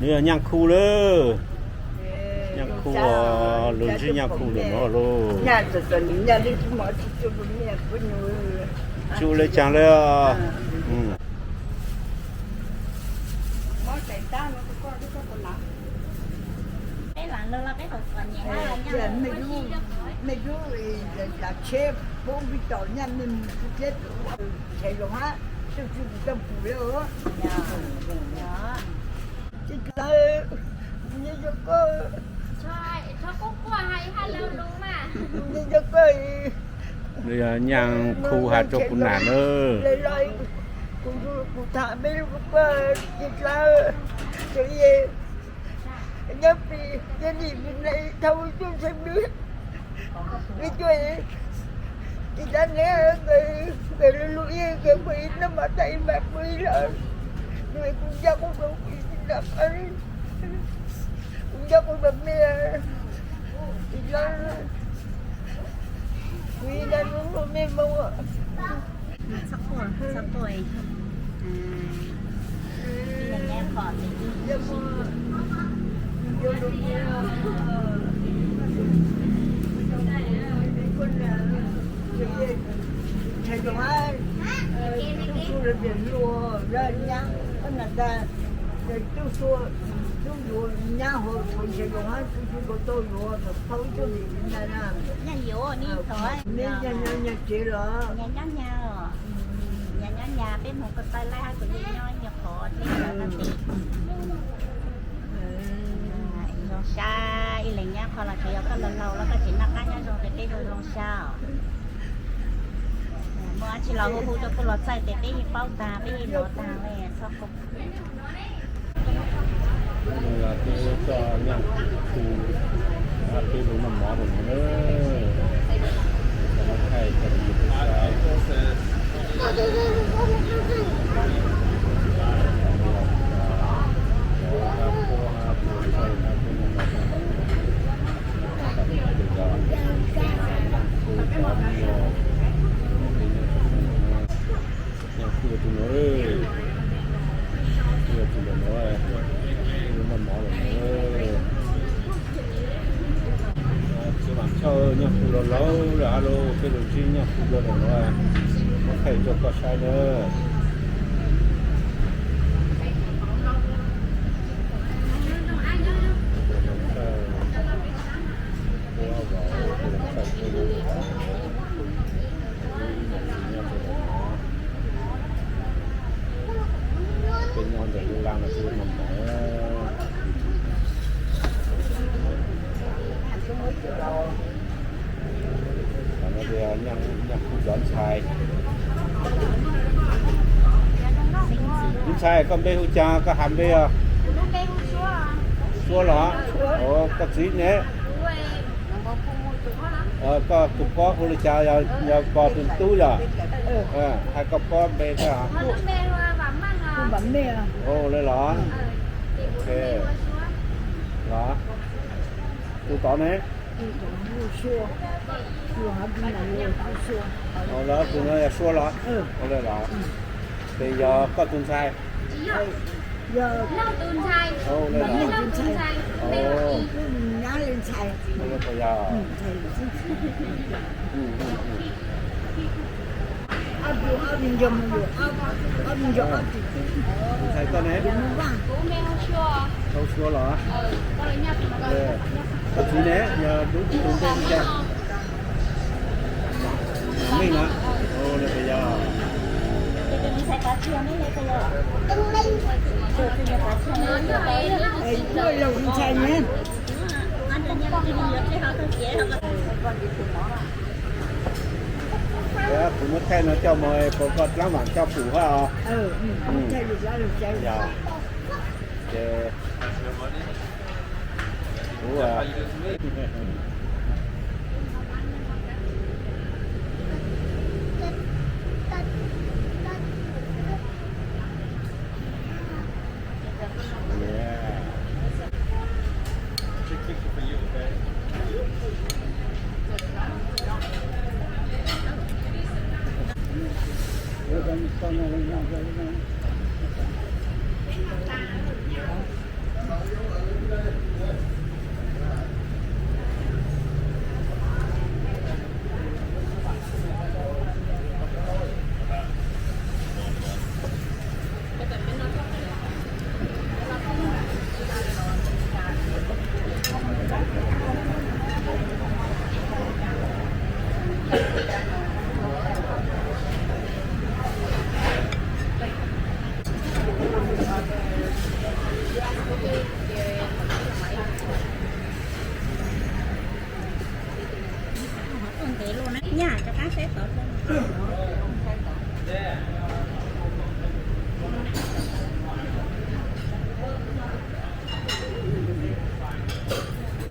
Nws yog Nyaj Khu lawm. Nyaj Khu, lug ntsib Nyaj Khu lawm no lauj. Tsuj le caag le. Nws yog Nyaj Khu has rua kuv nam nawb. Txhob quaj, txhob quaj. Nyaj yuav, nej thaum nyaj nyob nyag os, nyaj nyob nyag peb mus ko taw laij hab kuv nyob nyuag qhov teb ntawd no ces zoo sab ib leeg nyob qhov los tsuas yog koj laug laug los koj tsis noj qab nyob zoo ces peb zoo zoo sab os. Muaj dab tsi los hu hu rau kuj los txaij ces peb yeej paub tag peb yeej hnov tag li txhob quaj. Peb coj Nyaj Khu, peb lug noj mov rau no na. Nyaj Khu tus no, Khu tus no, noj mov lawm. Txiv Vam Choj, Nyaj Khu laug laug lawm hab lauj, peb lug ntsib Nyaj Khu laug lawm no, muab thaij rau koj saib na. Peb nyob ntawm lub laj no xwb mas mov. Nyaj Khu cov ntxhais. Ntxhais, koj npe hu caag, koj has npe os? Suab los? Koj txiv ne? Koj tus pob hu li cas, yog pog tus tub yog? Hais koj pob npe. Ua le los? Los? Tus tod ne? Tus no yog Suab los? Ua le los? Ces yog koj tus ntxhais? Tus ntxhais koj ne? Tau Suab los? Koj txiv ne, yog tus npe li cas? Meej na. Yog kuv muab thaij no coj mus, kuv koj dlaab vaam coj pum hab os. Ces kuv Nyaj rov qab saib tod xwb.